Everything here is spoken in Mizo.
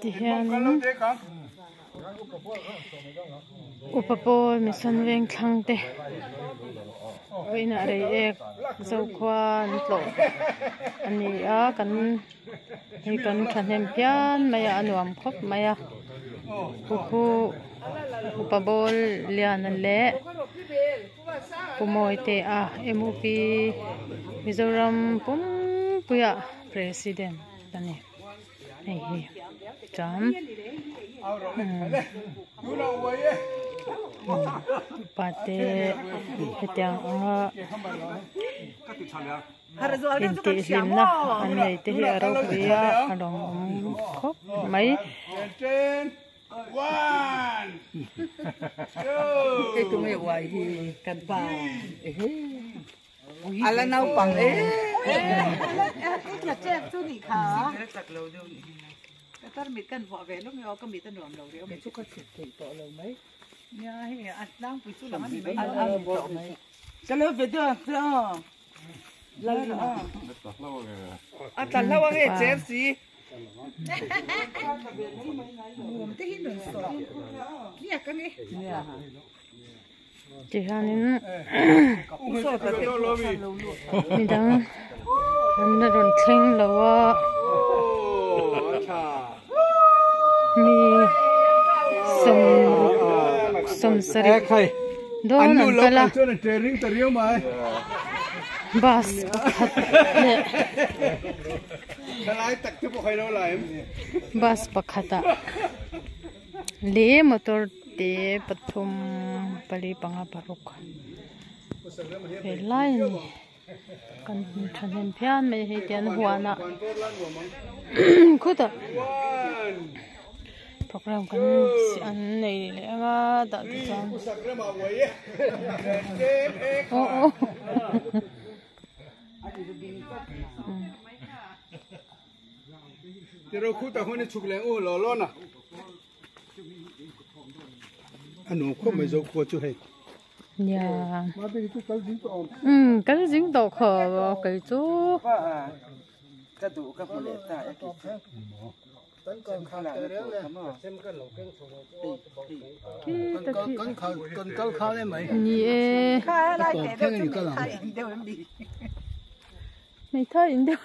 Tihianin upa pawl mission veng thlang te vawiinah rei ek zokhua an tlawh a ni a kan hei kan thahnem phian mai a a nuam khawp mai a kukhu upa bawl liana leh Pu Mawitea M_U_P Mizoram pumpuia president a ni hei hi chuan upa te hetiang anga intihhlimna an nei te hi a ropui a a lawmawm khawp mai. Tihianin midang an la rawn thleng lo a mi sawmsarih dawn an kal a bus pakhat leh bus pakhatah leh motor te pathum pali panga paruk helai a ni kan hmu thahnem phian mai hei tian huanah khutah program kan an nei leh anga tah te chuan aw aw. Nia umm kal zing tawh khawp kei chu. Ni e hmeithai in deuh.